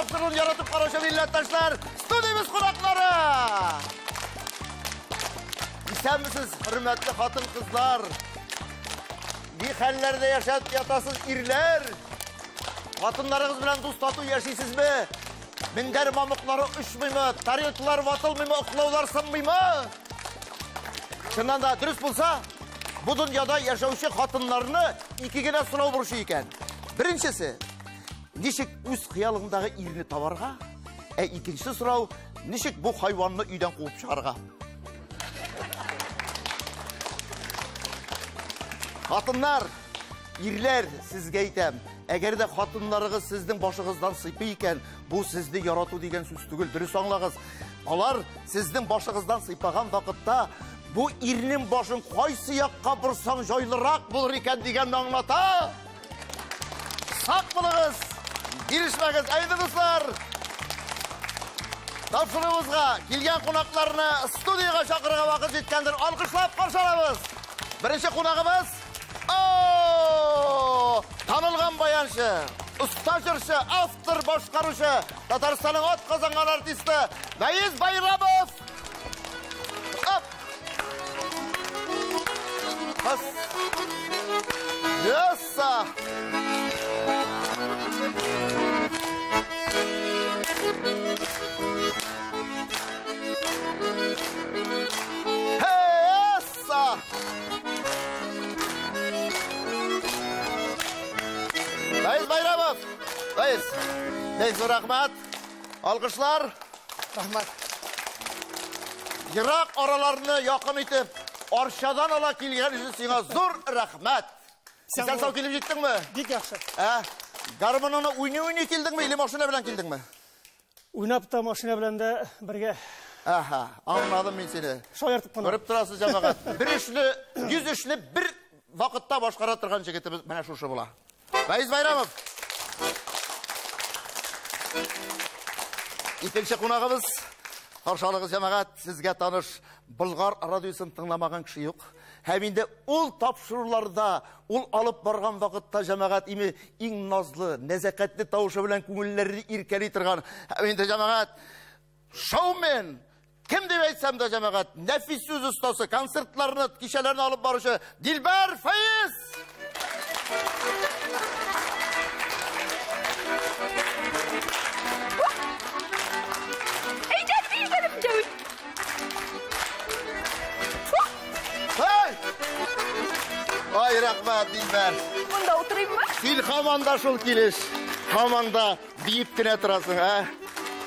тапшыруын яратып караучы милләттәшләр, студиябез кунаклары! Исәнмесез, хөрмәтле хатын-кызлар! Ни хәлләрдә яшәп ятасыз, ирләр? Хатыннарыгыз белән дус тату яшисезме? Мендәр мамыклары очмыймы? Тарелкалар ватылмыймы? Оклаулар сынмыймы? Чыннан да дөрес булса, бу дөньяда яшәүче хатыннарны ике генә сорау борчый икән. Беренчесе, ничек үз хыялыңдагы ирне табарга? Ә икенче сорау, ничек бу хайванны өйдән куып чыгарга? Хатыннар, ирләр, сезгә әйтәм, әгәр дә хатыннарыгыз сезнең башыгыздан сыйпый икән, бу сезне ярату дигән сүз түгел, дөрес аңлагыз. Алар сезнең башыгыздан сыйпаган вакытта бу ирнең башын кайсы якка борсаң җайлырак булыр икән дигәнне аңлата. Сак булыгыз, бирешмәгез, әйдә дуслар. Тапшыруыбызга килгән кунакларны студиягә чакырырга вакыт җиткәндер. Алкышлап каршы алабыз. Беренче кунагыбыз, о, танылган баянчы, оста җырчы, автор, башкаручы, Татарстанның ат казанган артисты Наиз Байрамов. Оп! Бас. Ясса! Хесса! Наиз Байрамов! Наиз, бик зур рәхмәт. Алкышлар. Рәхмәт. Ерак араларны якын итеп, Арчадан ала килгән өчен сиңа зур рәхмәт. Исән сау килеп җиттеңме? Бик яхшы. Ә, гармоныңны уйный-уйный килдеңме или машина белән килдеңме? Уйнап та, машина белән дә бергә. Аһа, аңладым мин сине. Шаяртып кына. Күреп торасыз, җәмәгать. Бер эшне, 100 эшне бер вакытта башкара торган җегетебез менә шушы була. Фаиз Байрамов. Икенче кунагыбыз, каршы алыгыз, җәмәгать, сезгә таныш Болгар радиосын тыңламаган кеше юк. Һәм инде ул тапшыруларда, ул алып барган вакытта җәмәгать име иң назлы, нәзакәтле тавышы белән күңелләрне иркәли торган. Һәм инде җәмәгать, шоумен, кем дип әйтсәм дә җәмәгать, нәфис сүз остасы, концертларны, кичәләрне алып баручы Дилбәр Фәиз! Ай! Ай, рәхмәт, Дилбәр. Монда утырыйммы? Син һаман да шул килеш, һаман да биеп кенә торасың, ә?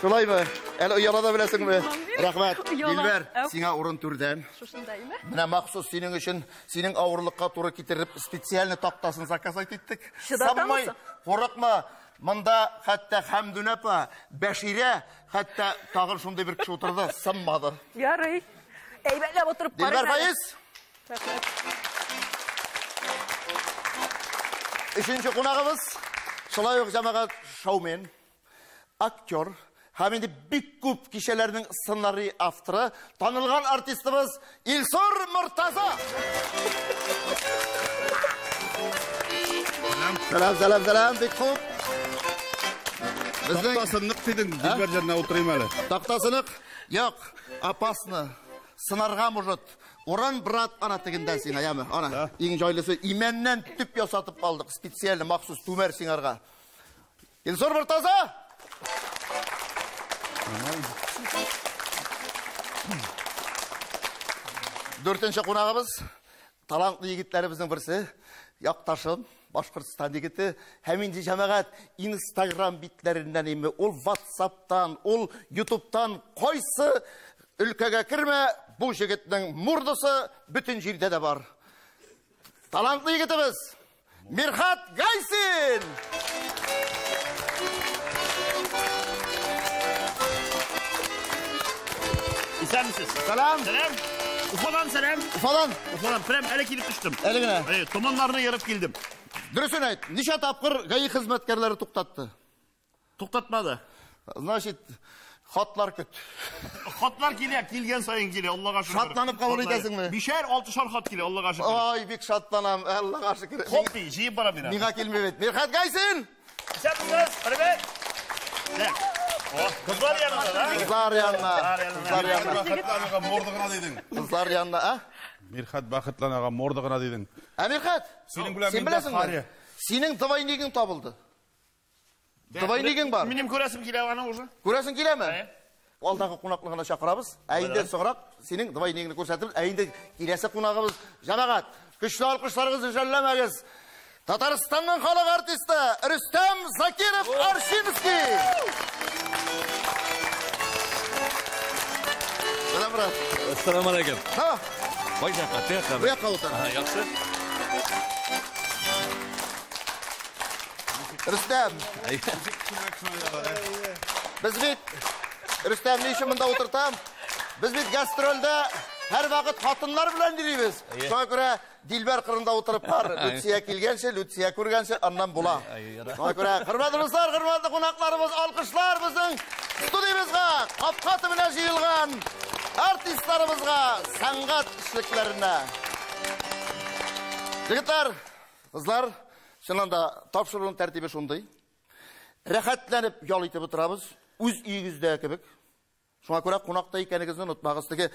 Шулаймы? Әле ояла да беләсеңме? Рәхмәт. Дилбәр, сиңа урын түрдән. Шушындаймы? Менә махсус синең өчен, синең авырлыкка туры китереп, специально тактасын заказать иттек. Чыдатамы? Курыкма. Монда хәтта Хәмдүнә апа, Бәширә, хәтта тагын шундый бер кеше утырды, сынмады. Ярый. Әйбәтләп утырып карыйм. Дилбәр Фәиз. Өченче кунагыбыз, шулай ук җәмәгать шоумен, актер һәм инде бик күп кичәләрнең сценарий авторы, танылган артистыбыз Илсур Мортаза. Сәлам, сәлам, сәлам, бик күп. Безнең тактасы нык дидең, Дилбәр җанына утырыйм әле. Тактасы нык? Юк, опасно. Сынарга может. Урын, брат, ана тегендә сиңа, яме, ана. Иң җайлысы, имәннән төп ясатып алдык, специально, махсус түмәр сиңарга. Илсур Мортаза! Дүртенче кунагыбыз, талантлы егетләребезнең берсе, якташым, Башкортстан егете, һәм инде җәмәгать Инстаграм битләреннән име, ул WhatsApp'тан, ул YouTube'тан кайсы өлкәгә кермә, бу җегетнең мурдасы бөтен җирдә дә бар. Талантлы егетебез Мирхат Гайсин! Исәнмесез. Сәлам. Сәлам. Уфадан сәлам. Уфадан. Уфадан. Прям әле килеп төштем. Әле генә. Әйе, томаннарны ерып килдем. Дөресен әйт, ничә тапкыр ГАИ хезмәткәрләре туктатты? Туктатмады. Значит, хатлар көт. Хатлар килә, килгән саен килә, Аллага шөкер. Шатланып кабул итәсеңме? Бишәр, алтышар хат килә, Аллага шөкер. Ай, бик шатланам, Аллага шөкер. Хоппи, җыеп барам мин. Миңа килми бит. Мирхат Гайсин! Исәнмесез, привет! Так. О, кызлар янында, да? Кызлар янына. Кызлар янына. Бәхетле морды гына дидең. Кызлар янына, а? Мирхәт бәхетле ага морды гына дидең. Ә Мирхәт, Синең белән син миндә беләсеңме? Харри. Синең двойнигың табылды. Двойнигың бар. Минем күрәсем килә аны уже. Күрәсең киләме? Әйе. Алдагы кунаклыгына гына чакырабыз. Ә инде соңрак синең двойнигыңны күрсәтеп, ә инде киләсе кунагыбыз җәмәгать, көчле алкышларыгызны жәлләмәгез. Татарстанның халык артисты Рөстәм Закиров Аршинский. Сәлам, брат. Ассаламу алейкум. Ha, Бай якка, те якка. бу якка утыр. Ага, яхшы. Рөстәм, без бит Рөстәм ни өчен монда утыртам? Без бит гастрольдә һәр вакыт хатыннар белән йөрибез. Шуңа күрә Дилбәр кырында утырып бар. Люция килгәнче, Люция күргәнче аннан була. Шуңа күрә хөрмәтле дуслар, хөрмәтле кунакларыбыз, алкышлар безнең студиябезгә, капка төбенә җыелган артистларыбызга, сәнгать эшлекләренә. Егетләр, кызлар, чыннан да тапшыруның тәртибе шундый. Рәхәтләнеп ял итеп утырабыз, үз өегездә кебек. Шуңа күрә кунакта икәнегезне онытмагыз. Теге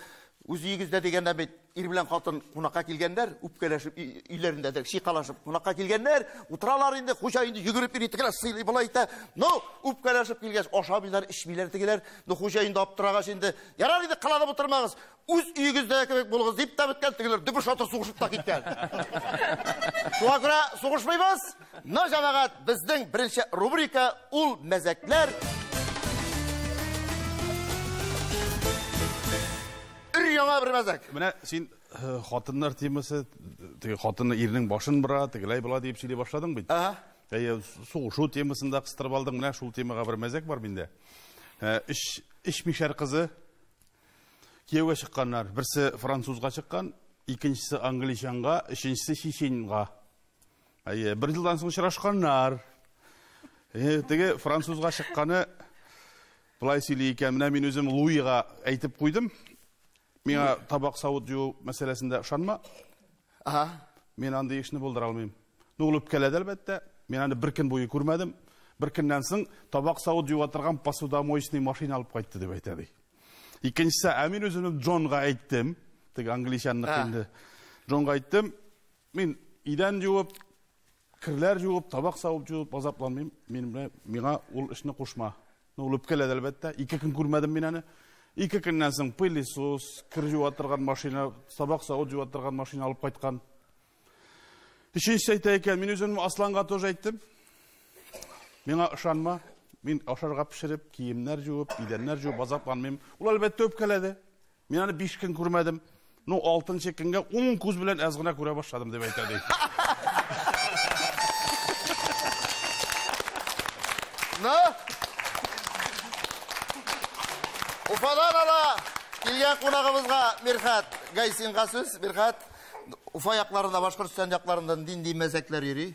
үз өегездә дигәндә бит ир белән хатын кунакка килгәннәр, үпкәләшеп өйләрендә дә шикалашып кунакка килгәннәр, утыралар инде, хуҗа инде йөгереп йөри, тегеләр сыйлый болай итә. Ну, үпкәләшеп килгәч, ашамыйлар, эчмиләр тегеләр. Ну, хуҗа инде аптырагач инде, ярар инде кыланып утырмагыз, үз өегездә кебек булыгыз дип тә беткән, тегеләр дөбер шатыр сугышып та киткән. Шуңа күрә сугышмыйбыз. Но, җәмәгать, безнең беренче рубрика ул мәзәкләр. Өр яңа бер мәзәк. Менә син хатыннар темасы, теге хатыны ирнең башын бора, тегеләй була дип сөйли башладың бит. Ага. Әйе, сугышу темасын да кыстырып алдың. Менә шул темага бер мәзәк бар миндә. Өч мишәр кызы кияүгә чыкканнар. Берсе французга чыккан, икенчесе англичанга, өченчесе чеченга. Әйе, бер елдан соң очрашканнар. Теге французга чыкканы былай сөйли икән. Менә мин үзем Луига әйтеп куйдым. Миңа табак савыт юу мәсьәләсендә ышанма. Ага. Мин андый эшне булдыра алмыйм. Ну, ул үпкәләде әлбәттә. Мин аны бер көн буе күрмәдем. Бер көннән соң табак савыт юа торган посудомоечный машина алып кайтты дип әйтә ди. Икенчесе, ә мин үземнең Джонга әйттем. Теге англичанныкы инде. Джонга әйттем. Мин идән юып, керләр юып, табак савыт юып азапланмыйм. Мин менә миңа ул эшне кушма. Ну, ул үпкәләде әлбәттә. Ике көн күрмәдем мин аны. Ике көннән соң пылесос, кер юа торган машина, табак савыт юа торган машина алып кайткан. Өченчесе әйтә икән, мин үзем Асланга тоже әйттем. Миңа ышанма, мин ашарга пешереп, киемнәр юып, идәннәр юып азапланмыйм. Ул әлбәттә үпкәләде. Мин аны 5 көн күрмәдем. Ну, 6 көнгә 10 күз белән әз генә күрә башладым дип әйтә ди. Ну? Уфадан ала килгән кунагыбызга Мирхәт Гайсинга сүз. Мирхәт, Уфа якларында, Башкортстан якларында нинди мәзәкләр йөри?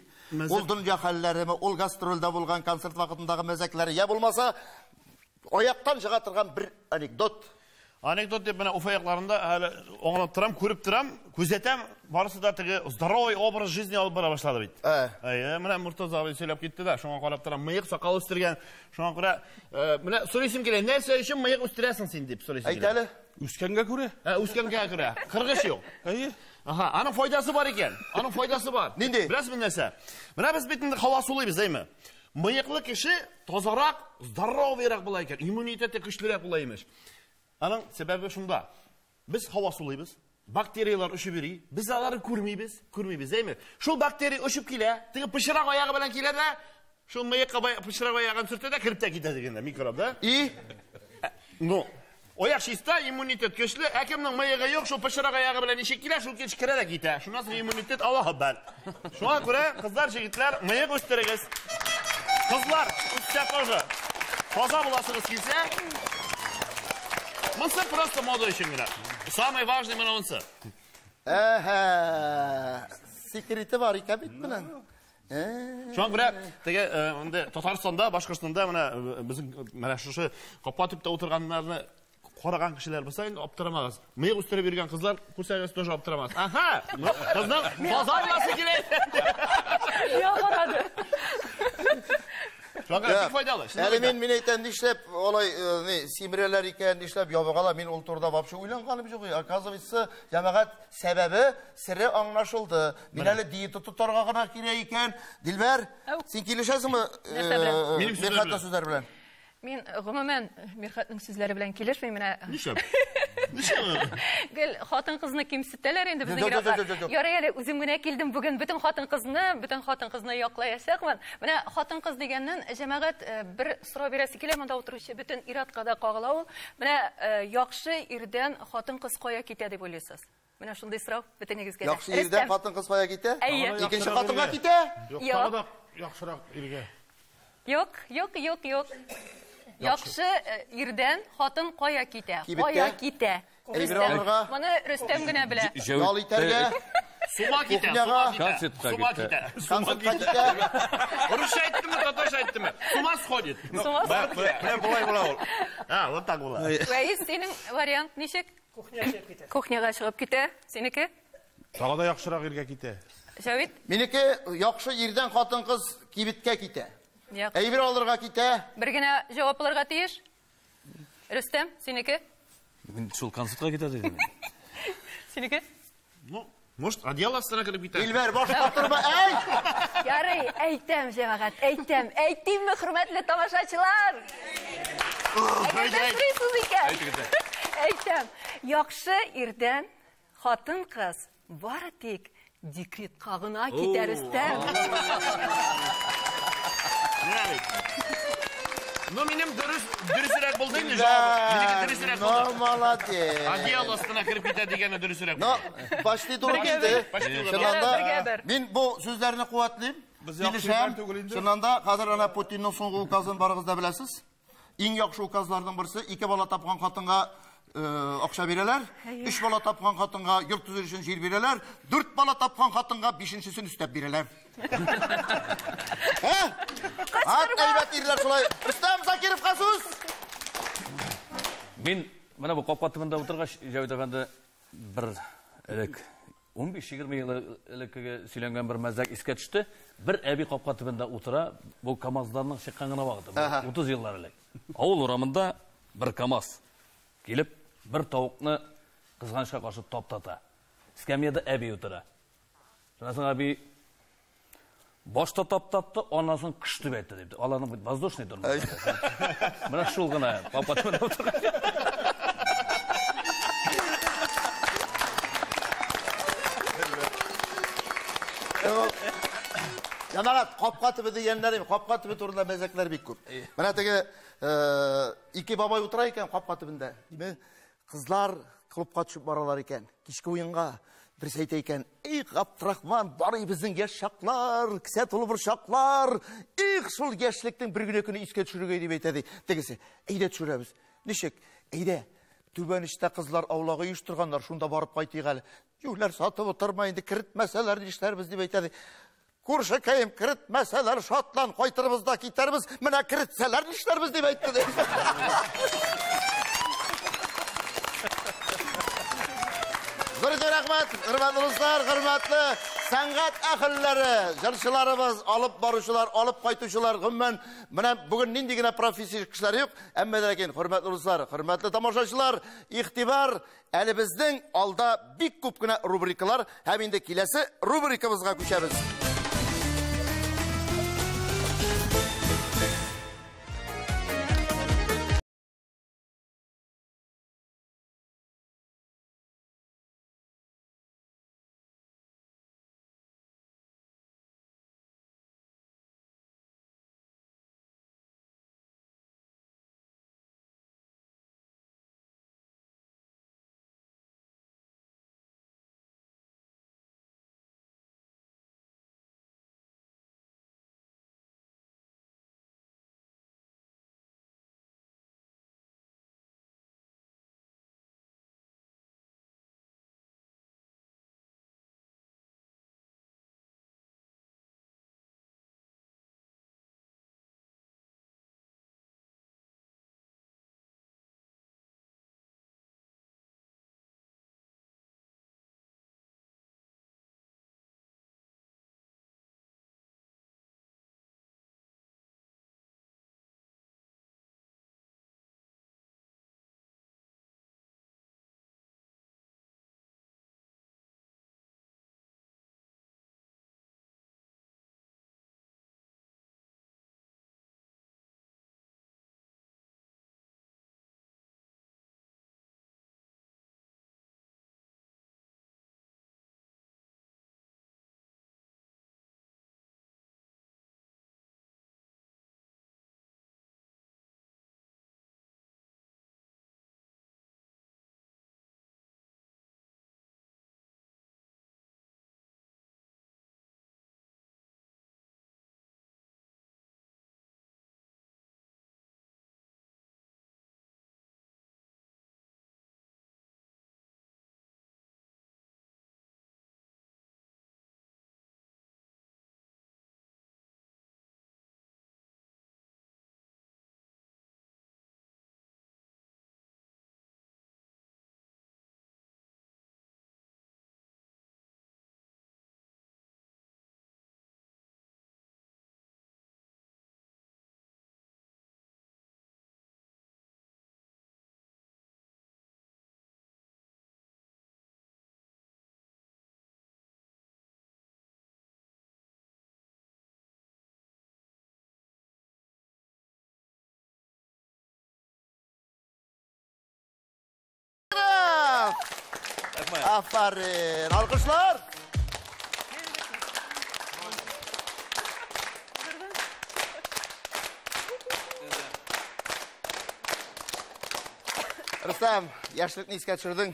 Ул дөнья хәлләреме, ул гастрольдә булган концерт вакытындагы мәзәкләре, я булмаса аяктан чыга торган бер анекдот. Анекдот дип менә Уфа якларында әле аңлап торам, күреп торам, күзәтәм, барысы да теге здоровый образ жизни алып бара башлады бит. Әйе, менә Муртаза абый сөйләп китте дә, шуңа карап торам, мыек сакал үстергән, шуңа күрә, менә сорыйсым килә, нәрсә өчен мыек үстерәсең син дип сорыйсым Әйт килә. әле. Үскәнгә күрә. Үскәнгә күрә. Кыргыш юк. Әйе. Аһа, аның файдасы бар икән. Аның файдасы бар. Нинди? Беләсезме нәрсә? Менә без бит инде һава сулыйбыз, әйме? Мыеклы кеше тазарак, здоровыйрак була икән, иммунитеты көчлерәк була имеш. Аның сәбәбе шунда. Без һава сулыйбыз, бактериялар очып йөри, без аларны күрмибез, күрмибез, әйме? Шул бактерия очып килә, теге пычрак аягы белән килә дә, шул мыекка пычрак аягын сөртә дә кереп тә китә дигәндә микроб, да? И? Ну, аяк чиста, иммунитет көчле, ә кемнең мыегы юк, шул пычрак аягы белән ничек килә, шул кич керә дә китә. Шуннан соң иммунитет Аллаһ бәл. Шуңа күрә, кызлар, җегетләр, мыек үстерегез. Кызлар, үссә тоже. Таза буласыгыз килсә, монысы просто мода өчен генә. Самый важный менә монысы. Әһә, секреты бар икән бит моның. Шуңа күрә теге инде Татарстанда, Башкортстанда менә безнең менә шушы капка төптә утырганнарны караган кешеләр булса инде аптырамагыз. Мыек үстереп йөргән кызлар күрсәгез тоже аптырамагыз. Аһа, кызның базар буласы килә. Я карады. Шуңа бик файдалы. Әле мин әйтәм, нишләп алай ни симерәләр икән, нишләп ябыгалар, мин ул турыда вообще уйланганым юк. Оказывается, җәмәгать сәбәбе, сире аңлашылды. Мин әле диета тотарга гына кирәк икән. Дилбәр, син килешәсеңме? Минем Мирхәтнең сүзләре белән. Мин гомумән Мирхәтнең сүзләре белән килешмим менә. Нишләп? Нишләп? Гел хатын-кызны кимсетәләр инде безнең ир-атлар. Ярый әле үзем генә килдем бүген бөтен хатын-кызны яклаячакмын. Менә хатын-кыз дигәннән җәмәгать бер сорау бирәсе килә, монда утыручы бөтен ир-атка да кагыла ул. Менә яхшы ирдән хатын-кыз кая китә дип уйлыйсыз? Менә шундый сорау бөтенегезгә дә. Яхшы ирдән хатын-кыз кая китә? Икенче хатынга китә? Юк, тагы да яхшырак иргә. Юк, юк, юк, юк. Яхшы ирдән хатын кая китә? Кая китә? Моны Рөстәм генә белә. Ял итәргә. Сума китә, сума китә. Сума китә. Русча әйттеме, татарча әйттеме? Сума сходит. Сума сходит. Менә болай була ул. А, вот так була. Вәис, синең вариант ничек? Кухняга чыгып китә. Кухняга чыгып китә. Синеке? Тагы да яхшырак иргә китә. Җавит? Минеке яхшы ирдән хатын-кыз кибеткә китә. Әйбер алырга китә. Бер генә җавап алырга тиеш. Рөстәм, синеке? Мин шул концертка китә дидем. Синеке? Ну, может, одеяло астына кереп китә. Дилбәр, баш катырма, әй! Ярый, әйтәм, җәмәгать, әйтәм. Әйтимме, хөрмәтле тамашачылар? Әгәр сорыйсыз икән. Әйтәм. Яхшы ирдән хатын-кыз бары тик декретка гына китә, Рөстәм. Ну, минем дөресрәк булды инде җавабы. Минеке дөресрәк булды. Ну, молодец. Одеяло астына кереп китә дигәне дөресрәк булды. Ну, почти туры килде. Чыннан да, мин бу сүзләрне куәтлим. Килешәм. Чыннан да, хәзер ана Путинның соңгы указын барыгыз да беләсез. Иң яхшы указларның берсе, 2 бала тапкан хатынга акча бирәләр, 3 бала тапкан хатынга йорт төзер өчен җир бирәләр, 4 бала тапкан хатынга 5-нчесен өстәп бирәләр. Ат әйбәт ирләр шулай. Рөстәм Закировка сүз. Мин менә бу капка төбендә утыргач, Җавит әфәнде бер элек 15-20 ел элеккеге сөйләнгән бер мәзәк искә төште. Бер әби капка төбендә утыра, бу КАМАЗларның чыккан гына вакыты, 30 еллар элек. Авыл урамында бер КАМАЗ килеп, бер тавыкны кызганычка каршы таптата. Эскәмиядә әби утыра. Шуннан соң әби башта таптатты, аннан соң көч дип әйтте дип. Аларның бит воздушный тормышы. Менә шул гына капка төбендә утыра. Җәмәгать, капка төбе дигәннәр, капка төбе турында мәзәкләр бик күп. Менә теге ике бабай утыра икән капка төбендә. Кызлар клубка төшеп баралар икән. Кичке уенга берсе әйтә икән: "Эх, Абдрахман, бары безнең яшь чаклар, кесә тулы борчаклар. Эх, шул яшьлектең бер генә көне искә төшерергә" дип әйтә ди. Тегесе: "Әйдә төшерәбез." Ничек? Әйдә. Түбән эштә кызлар аулагы оештырганнар, шунда барып кайтыйк әле. Юләр сатып утырма инде, керетмәсәләр нишләрбез дип әйтә ди. Күршекәем, керетмәсәләр шатлан, кайтырбыз да китәрбез, менә керетсәләр нишләрбез дип әйтте ди. Зур рәхмәт, хөрмәтле дуслар, хөрмәтле сәнгать әһелләре, җырчыларыбыз, алып баручылар, алып кайтучылар, гомумән, менә бүген нинди генә профессия кешеләре юк, әмма ләкин хөрмәтле дуслар, хөрмәтле тамашачылар, игътибар, әле безнең алда бик күп кенә рубрикалар һәм инде киләсе рубрикабызга күчәбез. Афәрин! Алкышлар! Рөстәм, яшьлекне искә төшердең.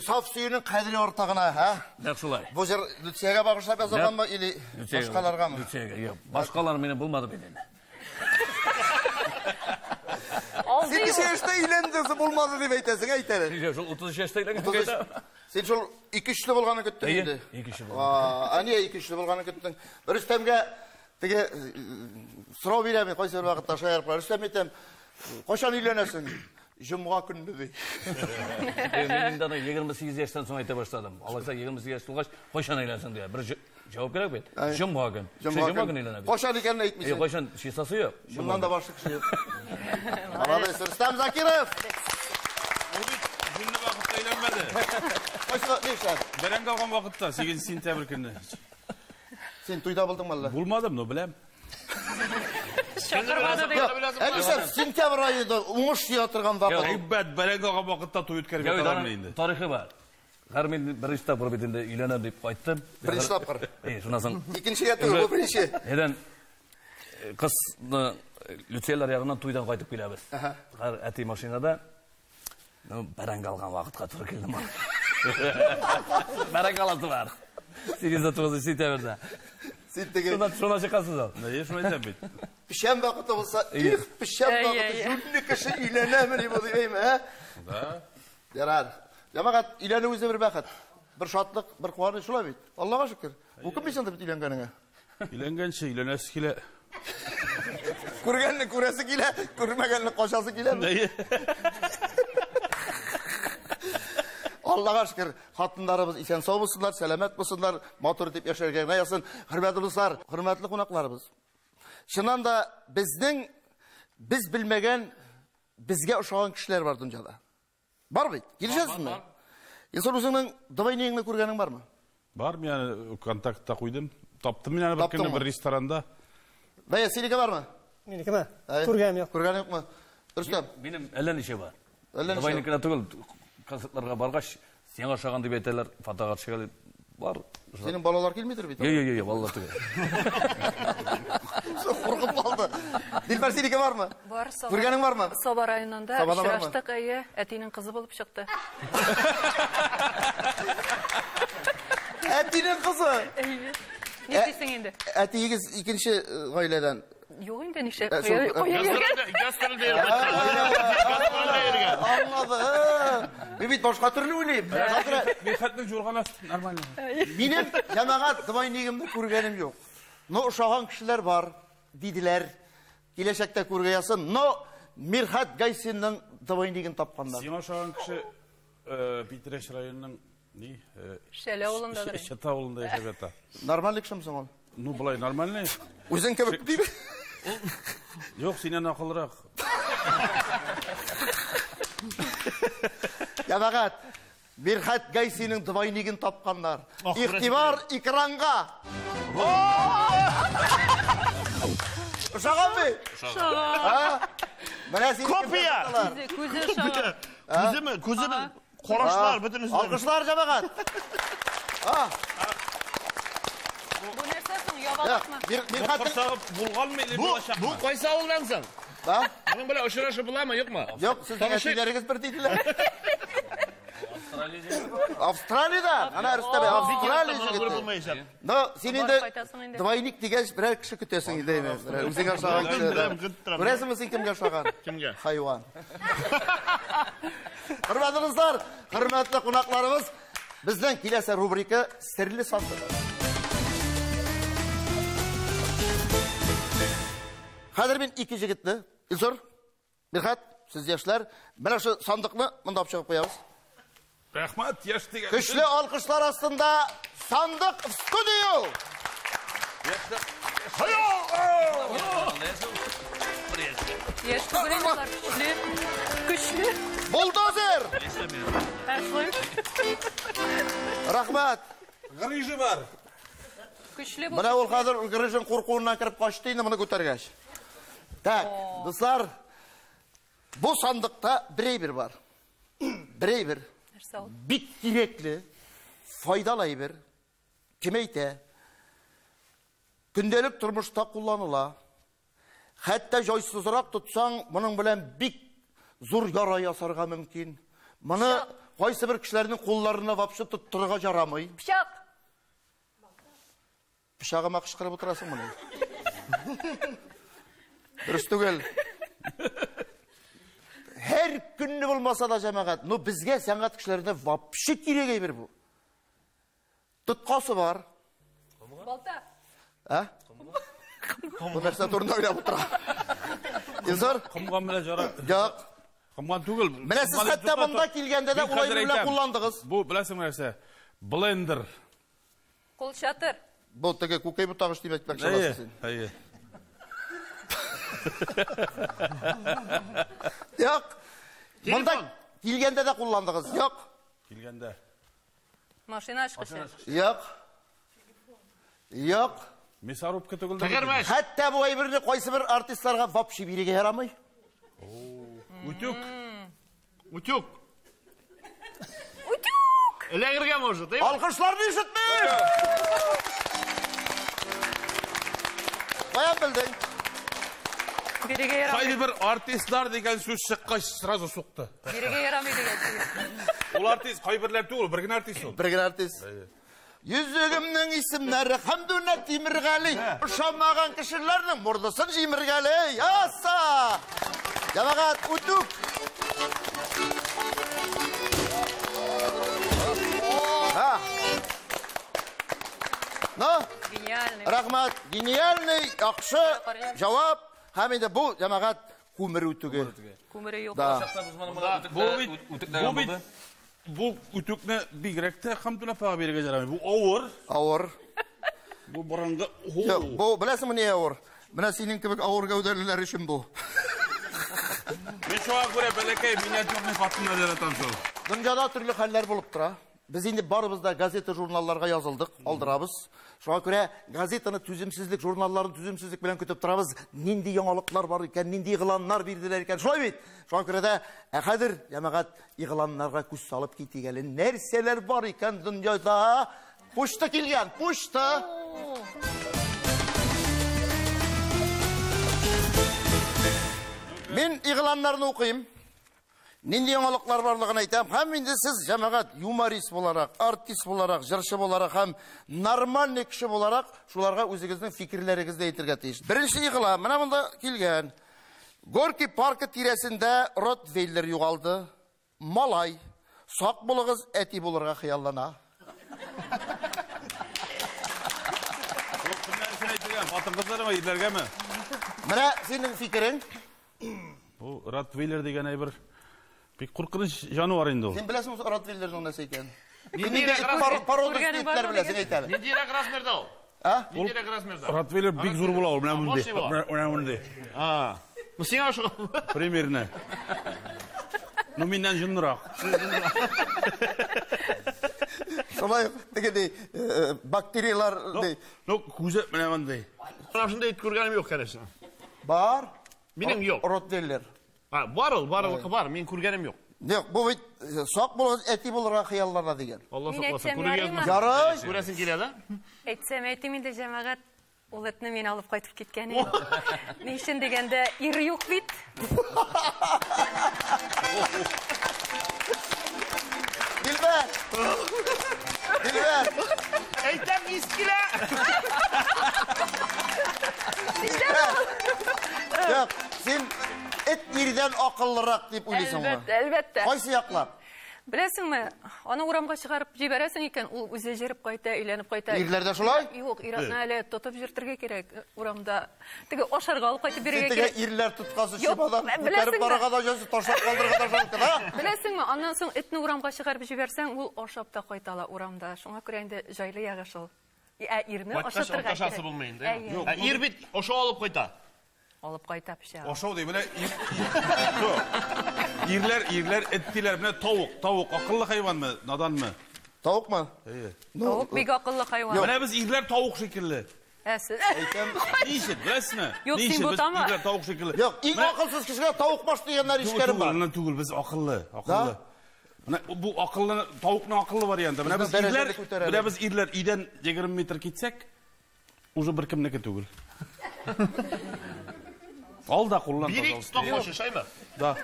Саф сөюнең кадере арта гына, һа? Нәкъ шулай. Бу җыр Люциягә багышлап язылганмы или башкаларгамы? Люциягә, юк. Башкалар минем булмады бит инде. Син ничә яшьтә өйләндең, булмады дип әйтәсең, әйт әле. Ничә, шул 33 яшьтә өйләнгән. Син шул ике-өчле булганын көттең инде. Ике-өчле булган. Ә нигә ике-өчле булганын көттең? Рөстәмгә теге сорау бирәм мин кайсы бер вакытта шаярып. Рөстәм әйтәм, кайчан өйләнәсең? Җомга көнне ди. Мин инде аны 28 яшьтән соң әйтә башладым. Алайса 28 яшь тулгач, кайчан өйләнсең дия. Бер җавап кирәк бит. Җомга көн. Җомга көн өйләнә бит. Кайчан икәнен әйтмисең. Кайчан чистасы юк. Моннан да башка кеше юк. Молодец, Рөстәм Закиров. Ул бит җүнле вакытта өйләнмәде. Кайсы нишләп? Бәрәңге алган вакытта, 8 сентябрь көнне. Син туйда булдыңмы әллә? Булмадым, но беләм. Чакырмады дип. Ә нишләп сентябрь аенда уңыш җыя торган вакыт? Әйбәт, бәрәңге алган вакытта туй үткәреп яталармы инде? Тарихы бар. Хәр мин беренче тапкыр бит инде өйләнәм дип кайттым. Беренче тапкыр. Шуннан соң. Икенчегә түгел, бу беренче. Нидән кызны Люцияләр ягыннан туйдан кайтып киләбез. Хәр әти машинада. Ну, бәрәңге алган вакытка туры килде. Бәрәңге аласы бар. 8-9 сентябрьдә. Син теге. Шуна чыгасыз ал. Әйе, шулай әйтәм бит. Печән вакыты булса, их, печән вакыты, җүнле кеше өйләнәмени бу дип әйме, ә? Да. Ярар. Җәмәгать, өйләнү үзе бер бәхет. Бер шатлык, бер куаныч шулай бит. Аллага шөкер. Үкенмисең дә бит өйләнгәнеңә. Өйләнгәнче өйләнәсе килә. Күргәнне күрәсе килә, күрмәгәнне качасы киләме? Әйе. Аллага шөкер, хатыннарыбыз исән сау булсыннар, сәламәт булсыннар, матур итеп яшәргә генә язсын. Хөрмәтле дуслар, хөрмәтле кунакларыбыз. Чыннан да безнең без белмәгән, безгә ошаган кешеләр бар дөньяда. Бар бит, килешәсезме? Илсур, үзеңнең двойнигыңны күргәнең бармы? Бар, мин аны контактта куйдым. Таптым мин аны бер көнне бер ресторанда. Бәя, синеке бармы? Минекеме? Күргәнем юк. Күргәнең юкмы? Рөстәм. Минем әллә ничә бар. Әллә ничә. Двойникына түгел, концертларга баргач, сиңа ошаган дип әйтәләр, фотога төшәләр. Бар. Синең балалар килмидер бит? Юк, юк, юк, балалар түгел. Куркып калды. Дилбәр, синеке бармы? Бар, Саба. Күргәнең бармы? Саба районында очраштык, әйе, әтинең кызы булып чыкты. Әтинең кызы? Әйе. Нишлисең инде? Әтиегез икенче гаиләдән. Юк инде, нишләп? Гастрольдә йөргән. Аңладым. Мин бит башка төрле уйлыйм. Михәтнең журганы нормально. Минем җәмәгать двойнигымны күргәнем юк. Но ошаган кешеләр бар, диделәр. Киләчәктә күргә язсын. Но Мирхат Гайсинның двойнигын тапканнар. Сиңа ошаган кеше Питрәч районының ни? Шәле авылында. Чыта авылында яшәп ята. Нормаль кешеме соң ул? Ну, болай нормальный. Үзең кебек дип. Юк, синнән акыллырак. Җәмәгать, Мирхат Гайсинның двойнигын тапканнар. Игътибар экранга. Ошаган бит? Ошаган. Менә син. Копия. Күзе ошаган. Күземе, күземе? Карашлар бөтенесе. Алкышлар, җәмәгать. Бу нәрсә соң, ябалакмы? Мирхатның булганмы или булачакмы? Бу кайсы авылдан соң? Да? Моның белән очрашып буламы, юкмы? Юк, сезнең әтиләрегез бер диделәр. Австралиядә? Ана Рөстәм, Австралия җегете. Но син инде двойник дигәч, берәр кеше көтәсең инде, әйме? Үзеңә ошаган кеше. Күрәсеңме син кемгә ошаган? Кемгә? Хайван. Хөрмәтле дуслар, хөрмәтле кунакларыбыз, безнең киләсе рубрика Серле сандык. Хәзер мин ике җегетне, Илсур, Мирхат, сез яшьләр, менә шу сандыкны монда алып чыгып куябыз. Рәхмәт, яшь дигән. Көчле алкышлар астында сандык в студию. Яшь түгел инде алар, көчле. Көчле. Бульдозер! Ә, шулай. Рәхмәт. Грыжы бар. Көчле бу. Менә ул хәзер грыжын куркуыннан кереп качты инде моны күтәргәч. Так, дуслар, бу сандыкта бер әйбер бар. Бер әйбер. Нәрсә ул? Бик кирәкле, файдалы әйбер. Кем әйтә? Көндәлек тормышта кулланыла. Хәтта җайсызрак тотсаң, моның белән бик зур яра ясарга мөмкин. Моны кайсы бер кешеләрнең кулларына вообще тоттырырга ярамый. Пычак! Пычагыма кычкырып утырасың моны. Дөрес түгел. Һәр көнне булмаса да җәмәгать, но безгә сәнгать кешеләренә вообще кирәк әйбер бу. Тоткасы бар. Балта. А? Бу нәрсә турында уйлап утыра. Илсур? Комган белән жара. Юк. Комган түгел. Менә сез хәтта монда килгәндә дә ул әйбер белән кулландыгыз. Бу беләсеңме нәрсә? Блендер. Кулчатыр. Бу теге күкәй бутагыч дип әйтмәкче буласың син. Әйе. Юк. Монда килгәндә дә кулландыгыз. Юк. Килгәндә. Машина ачкычы. Юк. Юк. Мясорубка түгел. Тегермәч. Хәтта бу әйберне кайсы бер артистларга вообще бирергә ярамый. Утюг. Утюг. Утюг! Эләгергә может, әйме? Алкышларны ишетмим! Каян белдең? Бирергә ярамый. Кайсы бер артистлар дигән сүз чыккач сразу сукты. Бирергә ярамый дигән сүз. Ул артист кайберләр түгел, бер генә артист ул. Бер генә артист. Йөзегемнең исемнәре Хәмдүнә Тимергали. Ошамаган кешеләрнең мордысын җимергәли. Аса! Җәмәгать, үтүк. Ха. Ну, Гениальный. рәхмәт. Гениальный, яхшы җавап. Һәм инде бу җәмәгать күмер үтүге. Күмере юк. Да. Бу бит, бу бит, бу үтүкне бигрәк тә Хәмдүнә апага бирергә ярамый. Бу авыр. Авыр. Бу борынгы. Юк, бу беләсеңме ни авыр? Менә синең кебек авыр гәүдәлеләр өчен бу. Мин шуңа күрә бәләкәй миниатюрный хатыннар яратам шул. Дөньяда төрле хәлләр булып тора. Без инде барыбыз да газета, журналларга язылдык, алдырабыз. Шуңа күрә газетаны түземсезлек, журналларын түземсезлек белән көтеп торабыз. Нинди яңалыклар бар икән, нинди игъланнар бирделәр икән. Шулай бит. Шуңа күрә дә, ә хәзер җәмәгать игъланнарга күз салып китик әле. Нәрсәләр бар икән дөньяда? Почта килгән, почта. Мин игъланнарны укыйм. Нинди яңалыклар барлыгын әйтәм. Һәм инде сез җәмәгать юморист буларак, артист буларак, җырчы буларак һәм нормальный кеше буларак шуларга үзегезнең фикерләрегезне әйтергә тиеш. Беренче игълан менә монда килгән. Горький паркы тирәсендә ротвейлер югалды. Малай, сак булыгыз, әти булырга хыяллана. Бу кемнәр өчен әйтелгән? Хатын-кызлармы, ирләргәме? Менә синең фикерең. Бу ротвейлер дигән әйбер бик куркыныч җанвар инде ул. Син беләсеңме ротвейлерның нәрсә икәнен? Ниндирәк Породистый итләр беләсең, әйт әле. Ниндирәк размерда ул? А? Ниндирәк размерда? Ротвейлер бик зур була ул, менә мондый. Мощный була. Менә мондый. А. Ну сиңа шул. Примерно. Ну миннән җонлырак. Шулай теге ди, бактериялар ди. Ну, күзе менә мондый. Менә шундый ит күргәнем юк, конечно. Бар. Минем юк. Ротвейлер. А, бар ул, барлыкы бар, мин күргәнем юк. Юк, бу бит сак булыгыз, әти булырга хыяллана дигән. Алла Мин сакласын, әйтсәм, күрергә ярыймы? язмасын. Ярый. Күрәсең килә, да? Әйтсәм, әйтим инде җәмәгать, ул этне мин алып кайтып киткән идем. Ни өчен дигәндә, ир юк бит. Дилбәр! Дилбәр! Әйтәм, ис килә! Юк, син эт ирдән акыллырак дип уйлыйсыңмы? Әлбәттә, әлбәттә. Кайсы яклап? Беләсеңме, аны урамга чыгарып җибәрәсең икән, ул үзе җырып кайта, өйләнеп кайта. Ирләр дә шулай? Юк, ир-атны әле тотып йөртергә кирәк урамда. Теге ашарга алып кайтып бирергә Теге кирәк. ирләр тоткасы Юк, чемодан күтәреп беләсеңме? барырга да җайсыз, ташлап калдырырга да жалко, да? Беләсеңме, аннан соң этне урамга чыгарып җибәрсәң, ул ашап та кайта ала урамда. Шуңа күрә инде җайлы ягы шул. Ә ирне Кайткач, ашатырга алташасы кирәк. булмый инде. Әйе. Ә ир бит ашау алып кайта. Алып кайта пешә. Ашау ди, менә ирләр, ирләр эт диләр, менә тавык, тавык акыллы хайванмы, наданмы? Тавыкмы? Әйе. Тавык бик акыллы хайван. Менә без ирләр тавык шикелле. Ә сез? Әйтәм. Ни өчен, беләсезме? Юк, Ни син өчен без бутама. ирләр тавык шикелле? Юк, иң акылсыз кешегә тавык баш дигәннәр ишкәрем бар. Түгел, түгел, без акыллы, акыллы. Менә бу акыллы, тавыкның акыллы варианты. Менә без ирләр, менә без ирләр өйдән 20 метр китсәк, уже беркемнеке түгел. Ал да куллан, пожалуйста. Бирик, ток шаймы? Да.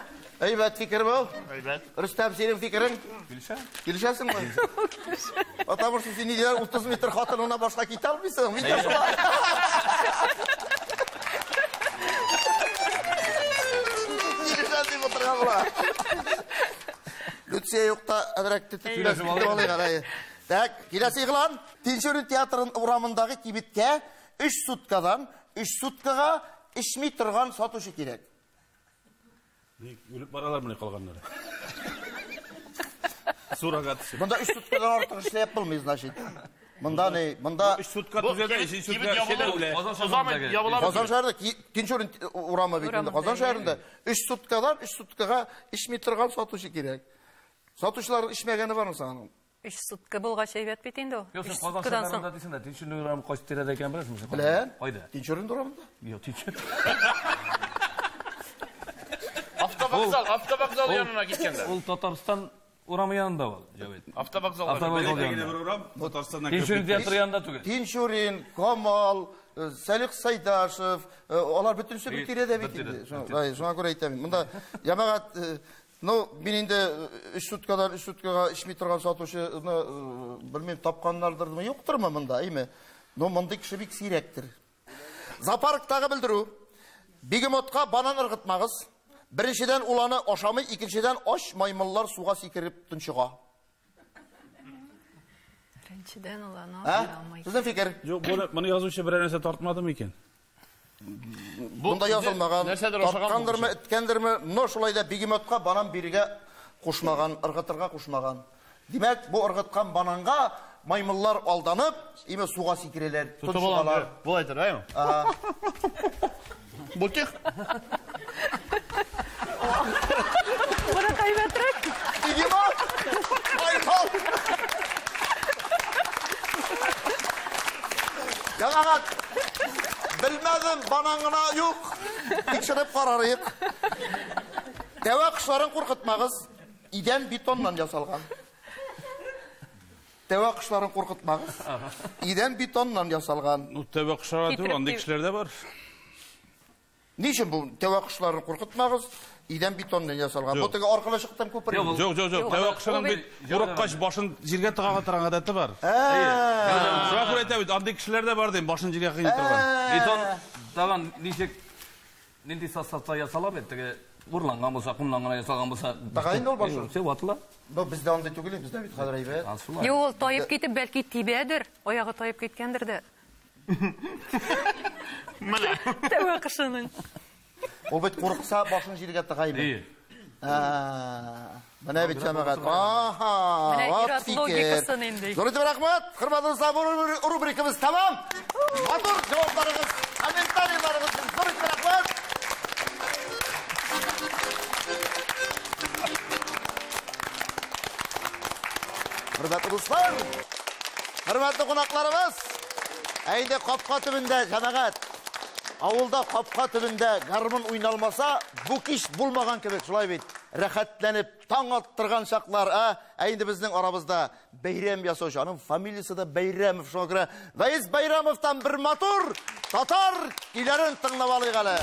Әйбәт фикер бу. Әйбәт. Рөстәм, синең фикерең? Килешә? Килешәсеңме? Потому что син нидер 30 метр хатыныңнан башка китә алмыйсың. Мин дә шулай. Килешәм дип утырган була. Люция юкта әзрәк тетеп алыйк әле. Так, киләсе игълан. Тинчурин театрының урамындагы кибеткә 3 суткадан 3 суткага эчми торган сатучы кирәк. Ник үлеп баралар менә калганнары. Сурага төшеп. Монда 3 суткадан артык эшләп булмый, значит. Монда ни, монда 3 сутка түзә дә, 3 сутка эшләп. Казан шәһәрендә Тинчурин урамы бит инде. Казан шәһәрендә 3 суткадан 3 суткага эчми торган сатучы кирәк. Сатучыларның эчмәгәне бармы соң аның? 3 сутка булгач әйбәт бит инде ул. Юк, син Казан шәһәрендә дисең дә, Тинчурин урамы кайсы тирәдә икәнен беләсеңме син? Беләм. Кайда? Тинчурин урамында. Юк, Тинчурин. Автовокзал, автовокзал янына киткәндә. Ул Татарстан урамы янында ул, Җәвит. Автовокзал. Автовокзал янында. Бер урам, Татарстаннан Тинчурин театры янында түгел. Тинчурин, Камал, Салих Сайдашев, алар бөтенесе бер тирәдә бит инде. Шуңа күрә әйтәм. Монда җәмәгать, ну, мин инде 3 суткадан 3 суткага эчми торган сатучыны белмим, тапканнардырмы, юктырмы монда, әйме? Но мондый кеше бик сирәктер. Зоопарктагы белдерү. Бегемотка банан ыргытмагыз. Беренчедән ул аны ашамый, икенчедән ач маймыллар суга сикереп тончыга. Беренчедән ул аны ашамый. Сезнең фикер? Юк, моны язучы берәр нәрсә тартмадымы икән? Монда язылмаган, тарткандырмы, эткәндерме, но шулай да бегемотка банан бирергә кушмаган, ыргытырга кушмаган. Димәк, бу ыргыткан бананга маймыллар алданып, име суга сикерәләр, тончыгалар. Болай әйтер, әйме? Бутих. Буны кайбәтрәк. Бегемот! Маймыл! Җәмәгать, белмәдем, банан гына юк. Тикшереп карарыйк. Тәвә кошларын куркытмагыз. Идән бетоннан ясалган. Тәвә кошларын куркытмагыз. Идән бетоннан ясалган. Ну, тәвә кошлары түгел, андый кешеләр дә бар. Ни өчен бу тәвә кошларын куркытмагыз? Идән бетоннан ясалган. Бу теге аркылы чыктан күпер. Юк, юк, юк. Тәвә кошының бит курыккач башын җиргә тыга торган гадәте бар. Шуңа күрә әйтә бит, андый кешеләр дә бар дим, башын җиргә кыя торган. Бетон тагын ничек нинди составта ясала бит, теге урланган булса, кумнан гына ясалган булса. Тагын инде ул башы. Все ватыла. Бу бездә андый түгел, бездә бит хәзер әйбәт. Юк, ул таеп китеп бәлки тибәдер, аягы таеп киткәндер дә. Менә. Тәвә кошының. Ул бит курыкса башын җиргә тыга иде. Менә бит җәмәгать. Аһа, ир-ат логикасын инде. Зур итеп рәхмәт. Хөрмәтле дуслар, бу рубрикабыз тәмам. Матур җавапларыгыз, комментарийларыгыз өчен зур итеп рәхмәт. Хөрмәтле дуслар, хөрмәтле кунакларыбыз, әйдә капка төбендә җәмәгать. Авылда капка төбендә гармун уйналмаса, бу кич булмаган кебек, шулай бит. Рәхәтләнеп таң аттырган чаклар, ә? Ә инде безнең арабызда бәйрәм ясаучы, аның фамилиясе дә Бәйрәмов, шуңа күрә Вәис Бәйрәмовтан бер матур татар көйләрен тыңлап алыйк әле.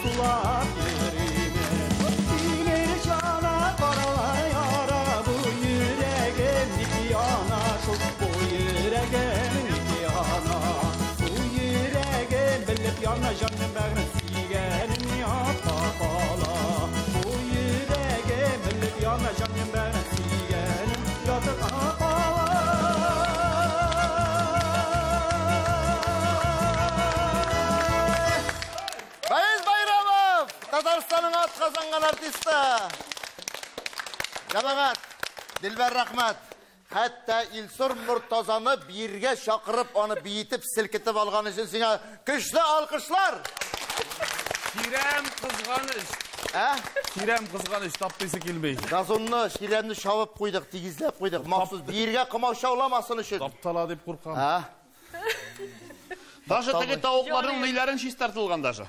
сулап йөримен. Тимер чана каралар яра, бу йөрәгем ник яна шул, бу йөрәгем ник яна. Бу йөрәгем белеп яна, җаным бәгърем сөйгәнем ятка кала. Бу йөрәгем белеп яна, җаным бәгърем сөйгәнем ятка кала. Фаиз Байрамов, Татарстанның атказанган артисты. Җәмәгать, Дилбәр, рәхмәт. Хәтта Илсур Мортазаны биергә чакырып, аны биетеп, селкетеп алган өчен сиңа көчле алкышлар. Чирәм кызганыч. Ә? Чирәм кызганыч, таптыйсы килми. Газонны, чирәмне чабып куйдык, тигезләп куйдык. Махсус биергә комачауламасын өчен. Таптала дип куркам. Ә? Даже теге тавыкларның миләрен чистартылган даже.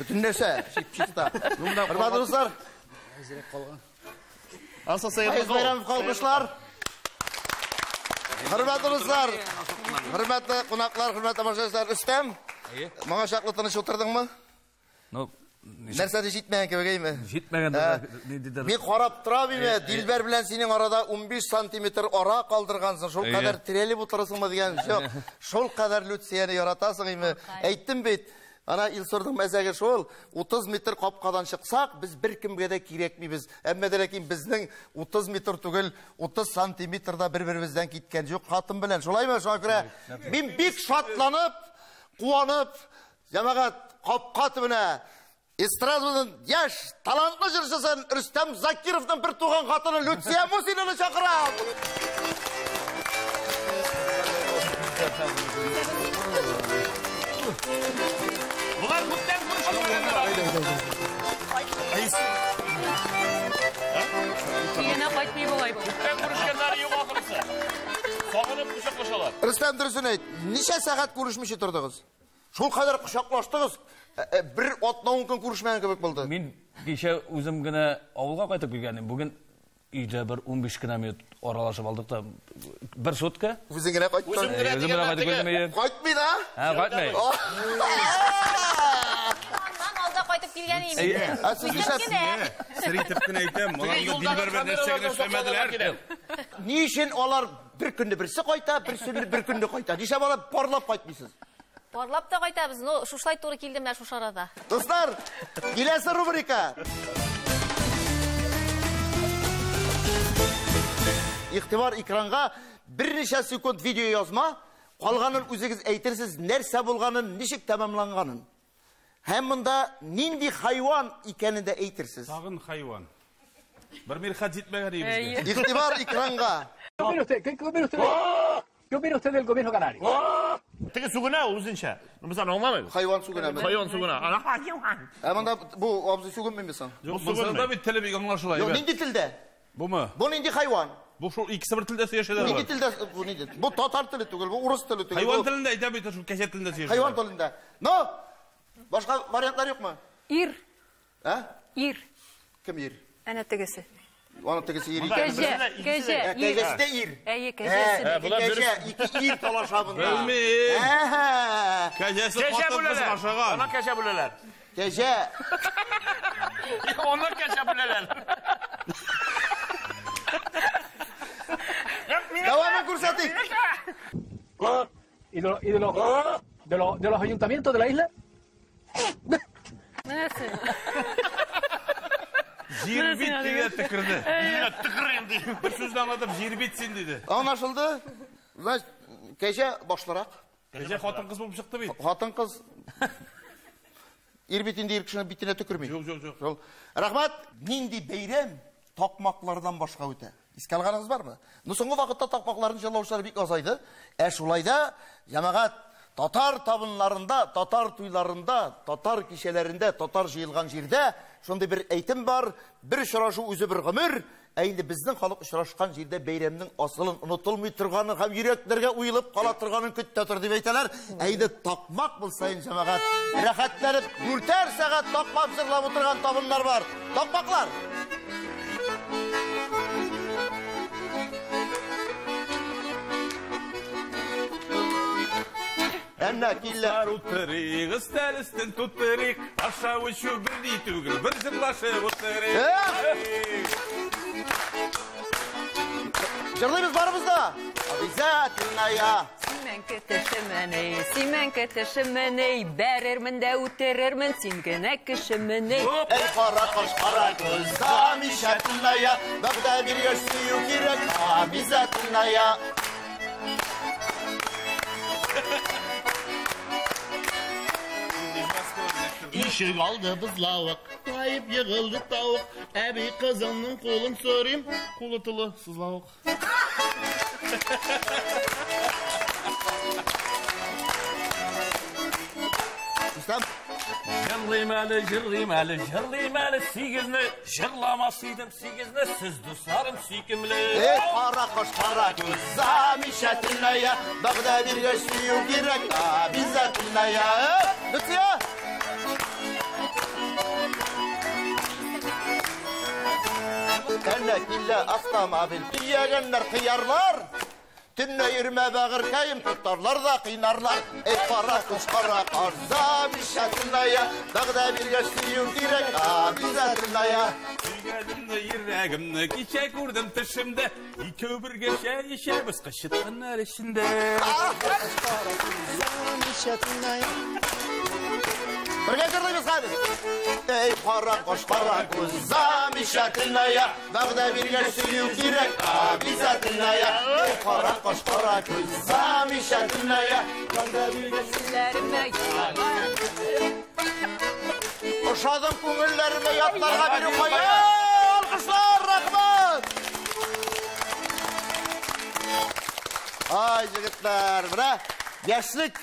Бөтен нәрсә чип-чиста. Хөрмәтле дуслар, Ансы Фаиз Байрамов алкышлар. Хөрмәтле дуслар, хөрмәтле кунаклар, хөрмәтле тамашачылар, Рөстәм, моңа чаклы тыныч утырдыңмы? Ну, Нәрсә дә җитмәгән кебек, әйме? җитмәгән ниндидер. Мин карап торам име, Дилбәр белән синең арада 15 сантиметр ара калдыргансың. Шул кадәр терәлеп утырасыңмы дигән юк. Шул кадәр Люцияне яратасың име? Әйттем бит. Ана Илсурның мәзәге шул, 30 метр капкадан чыксак, без беркемгә дә кирәкмибез. Әмма дә ләкин безнең 30 метр түгел, 30 сантиметрда бер-беребездән киткән юк хатын белән. Шулаймы? Шуңа күрә мин бик шатланып, куанып, җәмәгать капка төбенә эстраданың яшь, талантлы җырчысын Рөстәм Закировның бер туган хатыны Люция Мусинаны чакырам. Булар күптән күрешмәгәннәр. Өенә кайтмый болай бу. Күптән күрешкәннәре юк ахрысы. Сагынып кочаклашалар. Рөстәм, дөресен әйт, ничә сәгать күрешмичә тордыгыз? Шул кадәр кочаклаштыгыз, бер атна ун көн күрешмәгән кебек булды. Мин кичә үзем генә авылга кайтып килгән идем. Бүген өйдә бер 15 кенә минут аралашып алдык та бер сутка. Үзең генә кайттың. Үзем генә Үзем генә кайтып килдем өйгә. Кайтмый да? Һә, кайтмый. Аннан алда кайтып килгән идем. Ә сез нишләп? Сер итеп кенә әйтәм, алар Дилбәр белән нәрсә генә эшләмәделәр. Ни өчен алар бер көнне берсе кайта, бер көнне бер көнне кайта? Нишләп алар парлап кайтмыйсыз? Парлап та кайтабыз, но шушылай туры килде менә шушы арада. Дуслар, киләсе рубрика. Игътибар экранга берничә секунд видео язма, калганын үзегез әйтерсез, нәрсә булганын, ничек тәмамланганын. Һәм монда нинди хайван икәнен дә әйтерсез. Тагын хайван. Бер мирхат җитмәгән иде безгә. Игътибар экранга. ¿Qué opina usted? ¿Qué opina usted? ¿Qué opina usted del gobierno canario? Теге сүгенә ул үзенчә. Без аны аңламыйбыз. Хайван сүгенәме? Хайван сүгенә. Ана Ә монда бу абзый сүгенмиме соң? Юк, монысы да бит теле бик аңлашыла. Юк, нинди телдә? Бумы? Бу нинди хайван? Бу шул икесе бер телдә сөйләшәләр. Нинди телдә бу нинди? Бу татар теле түгел, бу урыс теле түгел. Хайван бу телендә әйтә бит, шул кәҗә телендә сөйләшәләр. Хайван телендә. Но башка вариантлар юкмы? Ир, Ә? ир. Кем ир? Әнә тегесе. Аны тегесе ир икән. Кәҗә, кәҗә, Ә, ир. Кәҗәсе дә ир. Әйе, кәҗәсе дә. Ике кәҗә, ике ир талаша монда. Белмим. Әһә. Кәҗәсе Кәҗә хатын-кыз бүләләр. ашаган. Ана кәҗә бүләләр. Кәҗә. Аны кәҗә бүләләр. Дәвамын күрсәтик. ¿Y de los ayuntamientos de la isla? Менәсе. Җир бит дигән төкерде. Менә төкерим ди. Бер сүзне аңлатып, җир бит син диде. Аңлашылды? Значит, кәҗә башлырак. Кәҗә хатын-кыз булып чыкты бит. Хатын-кыз ир бит инде ир кешенең битенә төкерми. Юк, юк, юк. Шул. Рәхмәт. Нинди бәйрәм такмаклардан башка үтә? Искә алганыгыз бармы? Ну, соңгы вакытта такмакларны җырлаучылар бик азайды. Ә шулай да җәмәгать татар табыннарында, татар туйларында, татар кичәләрендә, татар җыелган җирдә шундый бер әйтем бар: бер очрашу үзе бер гомер. Ә инде безнең халык очрашкан җирдә бәйрәмнең асылын онытылмый торганын һәм йөрәкләргә уелып кала торганын көтә тор дип әйтәләр. Ә инде такмак булса инде, җәмәгать, рәхәтләнеп дүртәр сәгать такмак җырлап утырган табыннар бар. Такмаклар. Әнә килә. Утырыйк, өстәл өстен тутырыйк, ашау эчү берни түгел, бер җырлашып утырыйк. Җырлыйбыз барыбыз да. Обязательная. Симәнке тешеменей, симәнке тешеменей, бәрермен дә үтерермен, син генә кешеменей. Эй, кара каш, кара күз, замечательная, вәгъдә биргәч сөю кирәк, обязательная. Ишек алды бызлавык, таеп егылды тавык. Әби кызыңның кулын сорыйм, кулы тулы сызлавык. Рөстәм. Җырлыйм әле, җырлыйм әле, җырлыйм әле сигезне, җырламас идем сигезне, сез дусларым сөйкемле. Эй, кара каш, кара күз, замечательная, вәгъдә биргәч сөю кирәк, обязательная. Люция! Әнә килә автомобиль, төягәннәр кыярлар. Төнлә йөрмә бәгырькәем, тотарлар да кыйнарлар. Эй, кара күз, кара каш, замечательная, вәгъдә биргәч сөю кирәк, обязательная. Сөйгәнемне, йөрәгемне кичә күрдем төшемдә. Икәү бергә чәй эчәбез, кычытканнар эчендә. Замечательная. Бергә җырлыйбыз хәзер. Эй, кара каш, кара күз, замечательная, вәгъдә биргәч сөю кирәк, обязательная. Эй, кара каш, кара күз, замечательная, вәгъдә биргәч Сүзләремә Ошадым күңелләремә ятларга бирү кая. Алкышлар, рәхмәт! Ай, егетләр, менә яшьлек,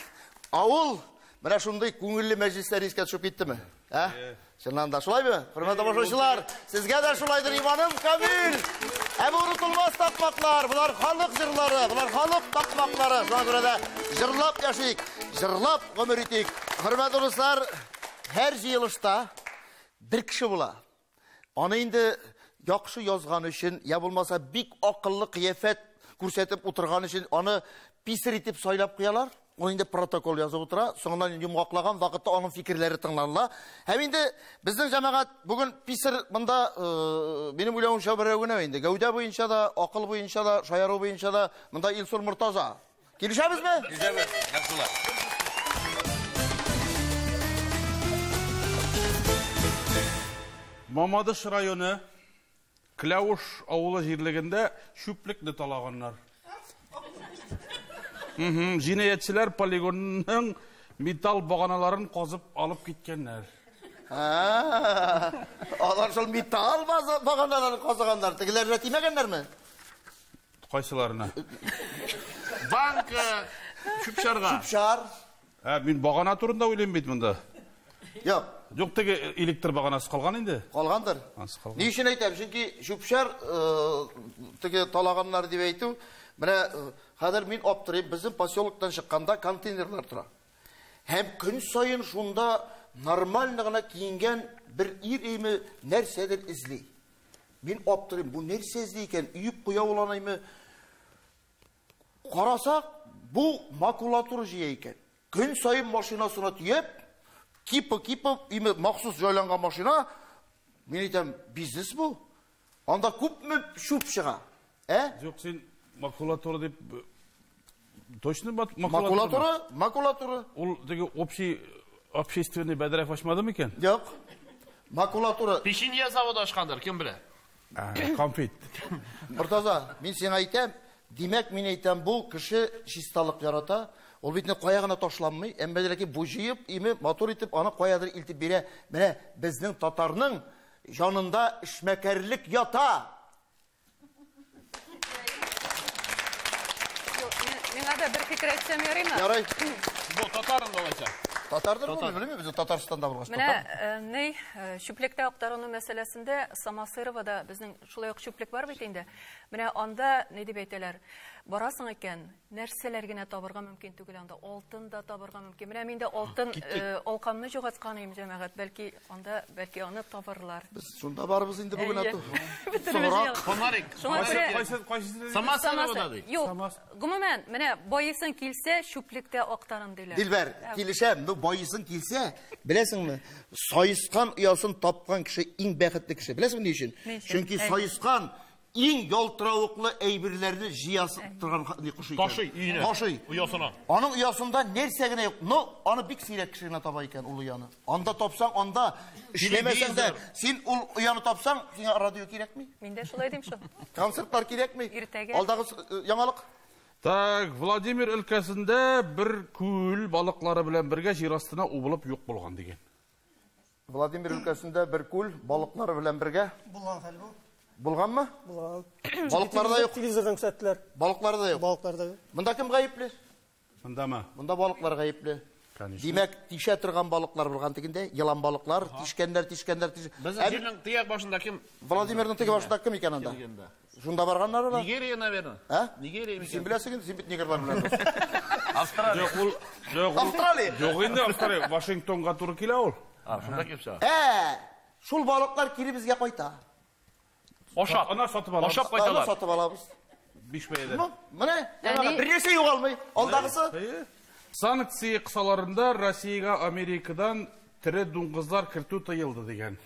авыл, менә шундый күңелле мәҗлесләр искә төшеп киттеме? Ә? Чыннан да шулаймы? Хөрмәтле тамашачылар, сезгә дә шулайдыр, иманым камил. Ә бу онытылмас такмаклар, болар халык җырлары, болар халык такмаклары. Шуңа күрә дә җырлап яшик, җырлап гомер итик. Хөрмәтле дуслар, һәр җыелышта бер кеше була. Аны инде яхшы язган өчен, я булмаса бик акыллы кыяфәт күрсәтеп утырган өчен аны писарь итеп сайлап куялар. Ул инде протокол язып утыра, соңыннан йомгаклаган вакытта аның фикерләре тыңланыла. Һәм инде безнең җәмәгать бүген писарь монда, минем уйлавымча, берәү генә инде. Гәүдә буенча да, акыл буенча да, шаяру буенча да монда Илсур Мортаза. Килешәбезме? Килешәбез, яхшылар. Мамадыш районы Кләуш авылы җирлегендә чүплекне талаганнар. Җинаятьчеләр полигонның металл баганаларын казып алып киткәннәр. Алар шул металл баганаларын казыганнар. Тегеләренә тимәгәннәрме? Кайсыларына? Банка, чүп-чарга. Чүп-чар. Мин багана турында уйлыйм бит монда. Юк. Юк, теге электр баганасы калган инде. Калгандыр. Анысы калган. Ни өчен әйтәм? Чөнки чүп-чар, теге талаганнар дип әйтү, менә хәзер мин аптырыйм, безнең поселоктан чыкканда контейнерлар тора. Һәм көн саен шунда нормально гына киенгән бер ир әйме нәрсәдер эзли. Мин аптырыйм, бу нәрсә эзли икән? Өеп куя ул анаймы? Карасак, бу макулатура җыя икән. Көн саен машинасына төяп, кипа-кипа, име махсус җайланган машина, мин әйтәм, бизнес бу. Анда күпме чүп чыга? Ә? Юк, син макулатура дип точно макулатура? Макулатура, макулатура. Ул теге общий общественный бәдрәф ачмады микән? Юк. Макулатура. Печенье заводы ачкандыр, кем белә? Конфет. Мортаза, мин сиңа әйтәм, димәк, мин әйтәм, бу кеше чисталык ярата. Ул бит кая гына ташланмый, әмма ләкин бу җыеп, име матур итеп аны каядыр илтеп бирә. Менә безнең татарның җанында эшмәкәрлек ята. Миңа да бер фикер әйтсәм ярыймы? Ярый. Бу татарым алайса. Татардыр бу, белмим, без Татарстанда булгач. Менә ни, чүплектә актарыну мәсьәләсендә Самосыровада безнең шулай ук чүплек бар бит инде. Менә анда ни дип әйтәләр? Барасың икән, нәрсәләр генә табырга мөмкин түгел анда. Алтын да табырга мөмкин. Менә мин дә алтын алкамны югалткан идем, җәмәгать. Бәлки анда, бәлки аны табырлар. Без шунда барыбыз инде бүген ату. Соңрак. Фонарик. Кайсы кайсы Самосыровада ди. Юк. Гомумән, менә байыйсың килсә, чүплектә актарын диләр. Дилбәр, килешәм, ну байыйсың килсә, беләсеңме, саескан оясын тапкан кеше иң бәхетле кеше. Беләсеңме ни өчен? Чөнки саескан иң ялтыравыклы әйберләрне җыя торган кош икән. Ташый өенә. Ташый. Оясына. Аның оясында нәрсә генә юк. Но аны бик сирәк кеше генә таба икән ул ояны. Анда тапсаң, анда эшләмәсәң дә, син ул ояны тапсаң, сиңа радио кирәкми. Мин дә шулай дим шул. Концертлар кирәкми. Иртәгә. Алдагы яңалык. Так, Владимир өлкәсендә бер күл балыклары белән бергә җир астына убылып юк булган дигән. Владимир өлкәсендә бер күл балыклары белән бергә булган хәл бу. Булганмы? Булган. Балыклар да юк. Телевизордан күрсәттеләр. Балыклар да юк. Балыклар да юк. Монда кем гаепле? Мондамы? Монда балыклар гаепле. Димәк, тишә торган балыклар булган дигәндә, елан балыклар, тишкәннәр, тишкәннәр, тиш. Безнең җирнең тияк башында кем? Владимирның теге башында кем икән анда? Шунда барганнар алар? Нигерия, наверное. А? Нигерия микән? Син беләсең инде, син бит негрлар белән дус. Австралия. Юк, ул, юк, ул. Австралия. Юк инде Австралия, Вашингтонга туры килә ул. А, шунда килеп чыга. Ә, шул балыклар кире безгә кайта. Ашап. Ана сатып алабыз. Ашап кайталар. Аны сатып алабыз. 5 бәядән. Ну, менә, бер нәрсә югалмый. Алдагысы. Санкция кысаларында Россиягә Америкадан тере дуңгызлар кертү тыелды дигән.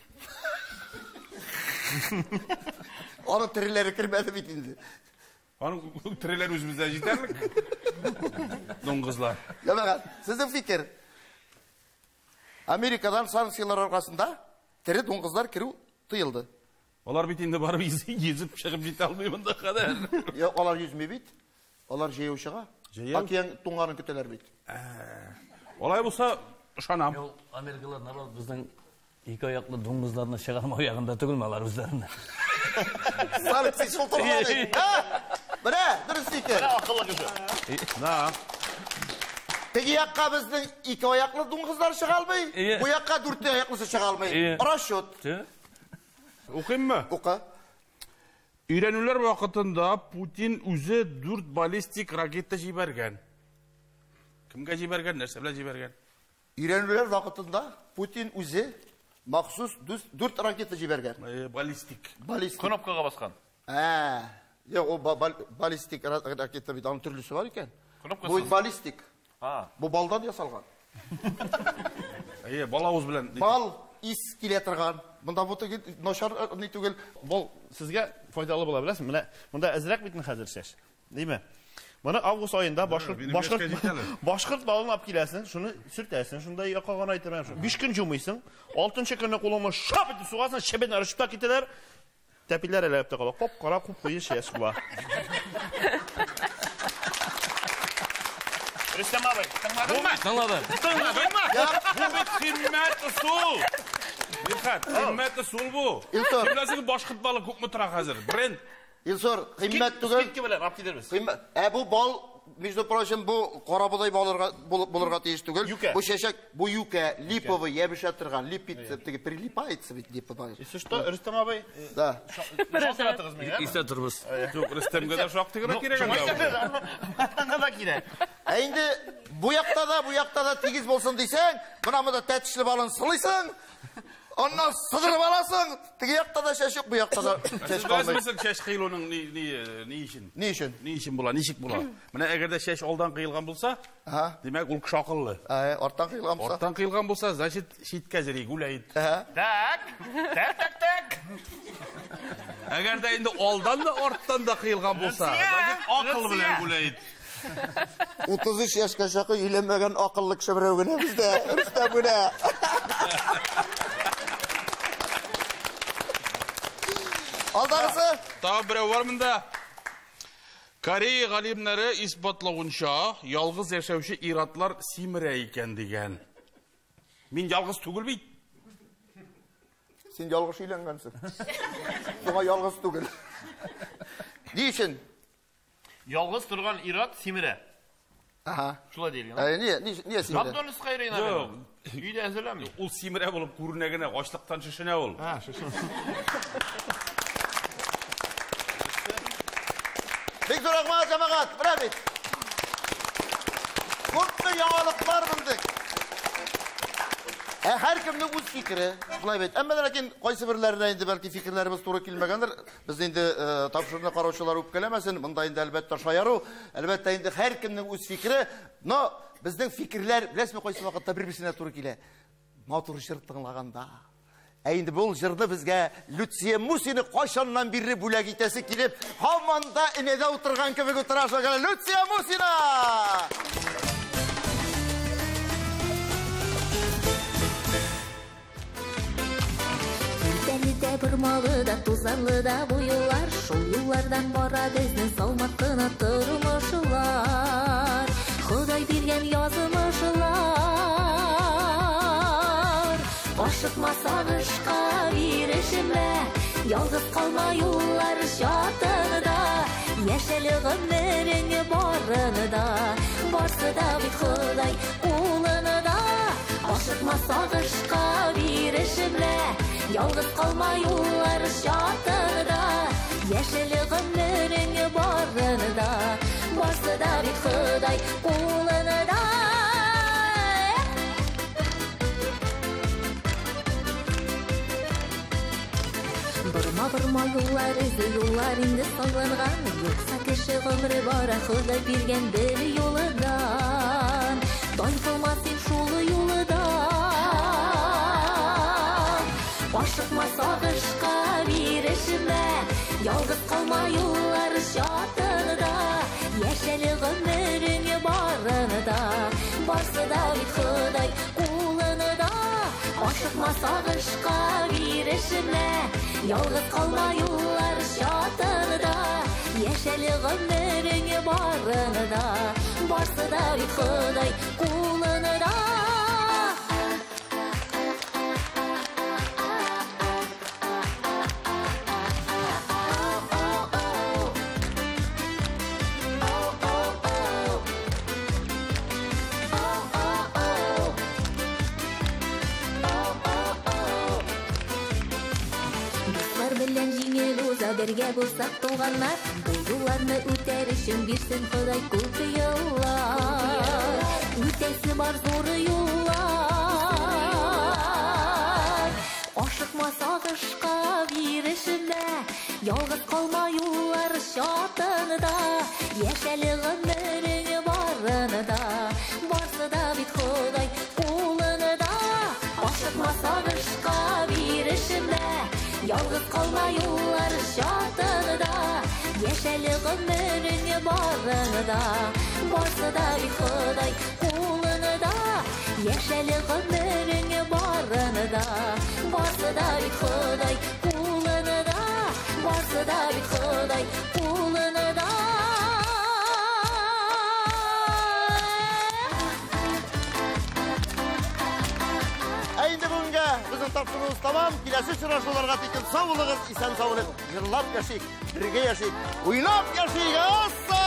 Аның тереләре кермәде бит инде. Аның тереләр үзебездә җитәрлек. Дуңгызлар. Җәмәгать, сезнең фикер. Америкадан санкцияләр аркасында тере дуңгызлар керү тыелды. Алар бит инде барып йөзеп чыгып җитә алмый монда кадәр. Юк, алар йөзми бит. Алар җәяү чыга. Җәяү? Океан туңганын көтәләр бит. Алай булса, ышанам. Юк, Америкалар наоборот безнең ике аяклы дуңгызларны чыгармау ягында түгелме алар үзләренә? Санкция шул турында бит. Менә, дөрес фикер. Менә акыллы кеше. Да. Теге якка безнең ике аяклы дуңгызлар чыга алмый, бу якка дүрт аяклысы чыга алмый. Расчет. Укыйммы? Укы. Өйрәнүләр вакытында Путин үзе 4 баллистик ракета җибәргән. Кемгә җибәргән, нәрсә белән җибәргән? Өйрәнүләр вакытында Путин үзе махсус 4 ракета җибәргән. Баллистик. Баллистик. Кнопкага баскан. Ә, юк, ул баллистик ракета бит, аның төрлесе бар икән. Кнопкасы. Бу баллистик. А. Бу балдан ясалган. Әйе, бал авыз белән. Бал ис килә торган. Монда бу түгел, начар ни түгел. Бал сезгә файдалы була, беләсезме? Менә монда әзрәк бит хәзер чәч. Димме? Моны август аенда башкорт балын алып киләсең, шуны сөртәсең, шунда якка гына әйтәм. 5 көн жумыйсың, 6нчы көнне кулыңны шап итеп сугасың, чебеннәр очып та китәләр. Тәпиләр әләп тә кала. Кап-кара куп-куе чәч була. Рөстәм абый, тыңладыңмы? Тыңладым. Тыңладыңмы? Бу бит кыйммәт ысул. Мидхәт, кыйммәт ысул бу. Илсур. Беләсең, башкорт балы күпме тора хәзер? Бренд. Илсур, кыйммәт түгел. Скидка белән алып килербез. Кыйммәт. Ә бу бал, между прочим, бу карабодай балырга булырга тиеш түгел. Юкә. Бу чәчәк, бу юкә, липовый, ябыша торган, липится, теге прилипается бит липовый. Если что, Рөстәм абый, Да. шалтыратыгыз миңа. Истә торбыз. Юк, Рөстәмгә дә шактый гына кирәк анда. Аңа да кирәк. Ә инде бу якта да, бу якта да тигез булсын дисәң, менә монда тәтешле балын сылыйсың, аннан сыдырып аласың, теге якта да чәч юк, бу якта да чәч Сез калмый. беләсезме чәч кыелуның ни өчен? Ни өчен? Ни өчен була, ничек була? Менә әгәр дә чәч алдан кыелган булса, димәк ул кеше акыллы. Арттан кыелган булса. Арттан кыелган булса, значит, читкә җыри, гүләйт. Так, так, так, так. Әгәр дә инде алдан да арттан да кыелган булса, значит, акыл белән гүләйт. 33 яшькә чакы өйләнмәгән акыллы кеше берәү генә бездә, Рөстәм генә. Алдагысы? Тагы берәү бар монда. Корея галимнәре исбатлавынча, ялгыз яшәүче ир-атлар симерә икән дигән. Мин ялгыз түгел бит. Син ялгыш өйләнгәнсең. Шуңа ялгыз түгел. Ни өчен? Ялгыз торган ир-ат симерә. Ага. Шулай диелгән. Ни симерә? Макдональдска йөри, наверное. Өйдә әзерләми. Ул симерә булып күренә генә, ачлыктан шешенә ул. А, шешенә. Бик зур рәхмәт, җәмәгать. Менә бит. Күпме яңалыклар белдек. Ә һәркемнең үз фикере. Шулай бит. Әмма ләкин кайсы берләренә инде бәлки фикерләребез туры килмәгәндер. Без инде тапшыруны караучылар үпкәләмәсен. Монда инде әлбәттә шаяру, әлбәттә инде һәркемнең үз фикере. Но безнең фикерләр, беләсезме, кайсы вакытта бер-берсенә туры килә. Матур җыр тыңлаганда. Ә инде бу җырны безгә Люция Мусина кайчаннан бирле бүләк итәсе килеп, һаман да энәдә утырган кебек утыра шуңа. Люция Мусина! Үтәле дә, бормалы да, тузанлы да бу юллар, шул юллардан бара безнең салмак кына тормышлар. Ходай биргән язмышлар. Ашыкма сагышка бирешмә, ялгыз калма юллар чатында. Яшәле гомерең барында, барсы да бит Ходай кулында. Ашыкма сагышка бирешмә, ялгыз калма юллар чатында. Яшәле гомерең барында, барсы да бит Ходай кулында. Борма-борма юллар изе, юллар инде салынган. Юкса кеше гомере бара Ходай биргән бер юлыдан. Тайпылма син шул юлыдан. Ашыкма сагышка бирешмә, ялгыз калма юллар чатында. Яшәле гомерең барында, барсы да бит Ходай кулында. Ашыкма сагышка бирешмә, ялгыз калма юллар чатында. Яшәле гомерең барында, барсы да бит Ходай кулында. Дуслар белән җиңел уза бергә булсак туганнар, бу юлларны үтәр өчен бирсен Ходай күп юллар. Үтәсе бар зур юллар. Ашыкма сагышка бирешмә, ялгыз калма юллар чатында. Яшәле гомерең барында, барсы да бит Ходай кулында. Ашыкма сагышка бирешмә, ялгыз калма юллар чатында. Яшәле гомерең барында, барсы да бит Ходай кулында. Яшәле гомерең барында, барсы да бит Ходай кулында. Барсы да бит Ходай кулында. Ә инде бүгенгә безнең тапшыруыбыз тамам. Киләсе очрашуларга тиклем сау булыгыз, исән сау булыгыз. Җырлап яшик, бергә яшик, уйнап яшик. Асса!